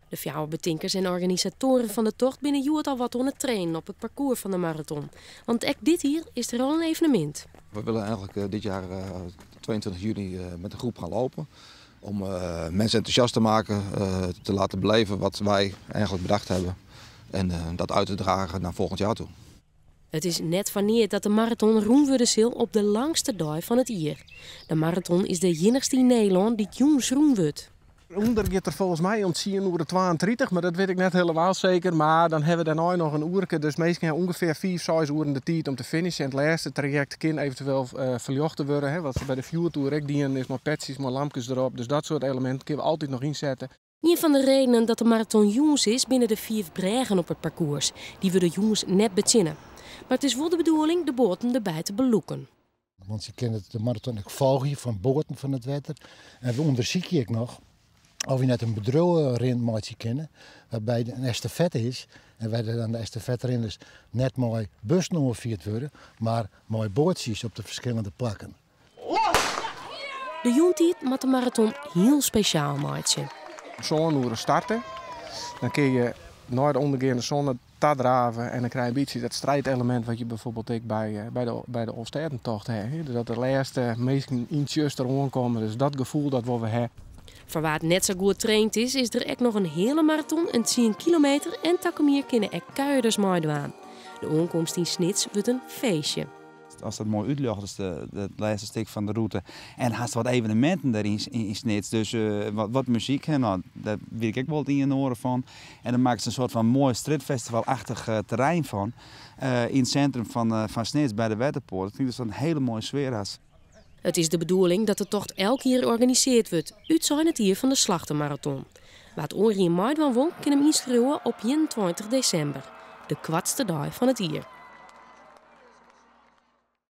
De fjouwer betinkers en organisatoaren fan de tocht binne hjoed al wat oan it trainen op it parkoers fan de maraton. Want ek dit jier is der al in evenemint. We willen eigenlijk dit jaar 22 juni met de groep gaan lopen. Om mensen enthousiast te maken, te laten beleven wat wij eigenlijk bedacht hebben. En dat uit te dragen naar volgend jaar toe. It is net foar neat dat de maraton rûn wurde sil op de langste dei fan it jier. De maraton is de iennichste yn Nederlân dy't jûns rûn wurdt. Under giet er folgens my om 10 oere 32, mar dat wit ik net hielendal seker. Mar dan hawwe we dêrnei noch in oerke, dus minsken hawwe ûngefear 5, 6 oeren de tiid om te finishen. En it lêste trajekt kin eventueel ferljochte wurde. Hè. Wat se by de Fjoertoer ek dienen is mei petsjes, mei lampkes derop. Dus dat soart eleminten kinne we altyd noch ynsette. Ien fan de redenen dat de maraton jûns is, binne de fiif brêgen op it parkoers. Dy wurde jûns net betsjinne. Mar it is wol de bedoeling de boaten derby te belûken. Want se kinne de maraton ek folgje fan boaten fan it wetter. En we ûndersykje ek noch oft we net in bedriuwerin meitsje kinne, wêrby't in estafette is en wêr't dan de estafetterinners net mei bussen oanfierd wurde, mar mei boatsjes op de ferskillende plakken. De jûntiid moat de maraton hiel spesjaal meitsje. 7 oere starte. Dan kinne je nei de ûndergeande sinne tadrave en dan krije je in bytsje dat strijdelement wat je bijvoorbeeld ek by de Alvestêdentocht hawwe. Dus dat de lêste minsken yn tsjuster oankomme. Dus dat gefoel dat wolle we hawwe. Foar wa't net sa goed traind is, is der ek noch in heale maraton, in 10 kilometer en takom jier kinne ek kuierders meidwaan. De oankomst yn Snits wurdt in feestje. As dat moai útljocht is, it lêste stik fan de rûte. En hast wat eveneminten dêr yn Snits, dus wat muzyk, hè, no, dêr wit ik ek wol it ien en oare fan. En dan makkest in soart fan moai strjitfestivalachtig terrein fan yn it sintrum fan Snits by de Wetterpoart. Ik tink dat dat in hiele moaie sfear hat. It is de bedoeling dat de tocht elk jier organisearre wurdt, útsein it jier fan de Slachtemaraton. Wa't oar jier meidwaan wol, kin him ynskriuwe op 21 desimber, de koartste dei fan it jier.